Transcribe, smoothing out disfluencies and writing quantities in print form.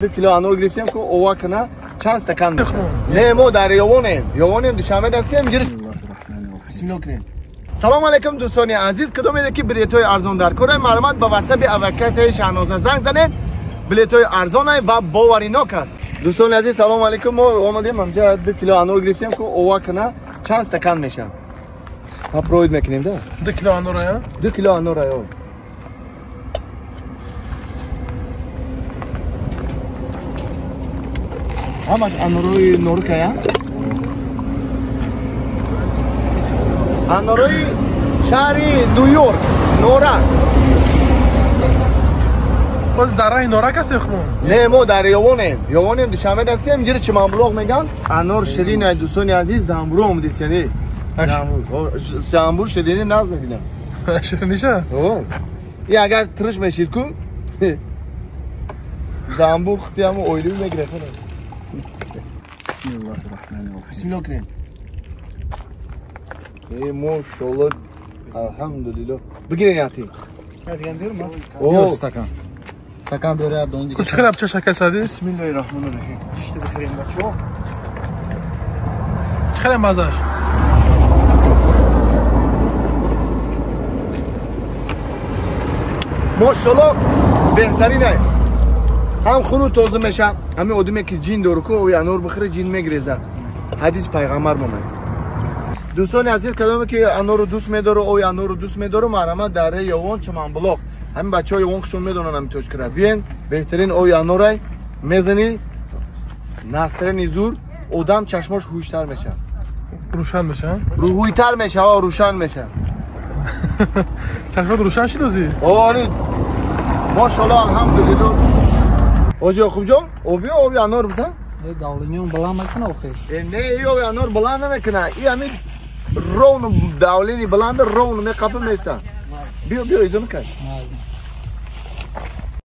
2 кило анор гирифтем ку ова кана чанд стакан не мо дар Ёвонем Ёвонем Душанбе рафтем. Бисмиллоҳ кунем. Салом алейкум дӯстони азиз, кадомеде ки билетҳои арзон дар кора, маълумот ба ватсапи авакасаи Шаҳноза занг занед. Билетҳои арзонай ва боваринок аст. Дӯстони азиз, салом алейкум. Мо омадем ҳамҷа 2 кило анор гирифтем ку ова кана чанд стакан мешавад. Попроид мекунем да? 2 кило анора, 2 кило анора. Ҳамаш анорои норкая, анорои шаҳри Нью-Йорк, Норак. Боз дар раҳи Норак ҳастем хумон? Не, мо дар Ёвонем. Ёвонем Душанбе рафтем, инҷо Чиманблоқ меган. Анор ширин ай дӯстони азиз, замбур омадист, яъне замбур ширини наз мебинам. Шириниша? И агар тириш мешид ку замбур хути ҳамо оилӣ мегирад. Бисмиллоҳ кунем. Э, мошаллоҳ, алҳамдулиллоҳ. Бигирен яти. О, стакан. Стакан бёря дон дига. Чӣ хеле чашака сади? Бисмиллоҳир роҳманир роҳим. Шишта бихӯрем бачо. Чӣ хеле мазаш? Мошаллоҳ, беҳтарин ай. Ҳам хуну тоза меша, ҳамин одаме ки ҷин дору ку, ои анор бихӯре ҷин мегирезад. Ҳадис пайғамбар момад. Дӯстони азиз, кадоме ки анору дӯст медору, ои анору дӯст медору, марҳамат дар раи Ёвон Чаманблоқ. Ҳамин бачаҳои Ёвон хушон медонанд ҳамин точкара. Биёен, беҳтарин ои анорай мезанӣ, настрени зур, одам чашмош ҳуштар мешавад. Рӯшан мешавад? Рӯҳуйтар мешавад, рӯшан мешавад. Чашмот рӯшан шид озӣ? Ори, мошаллоҳ, алҳамдулиллоҳ. Ози Ёқубҷон, оби оби анор бизан? Давлениён баланд мекунад охир? Не, и оби анор баланд намекунад. И ҳамин ровно давлени баланда ровно меқапа места. Биё, биё, изо мекаш.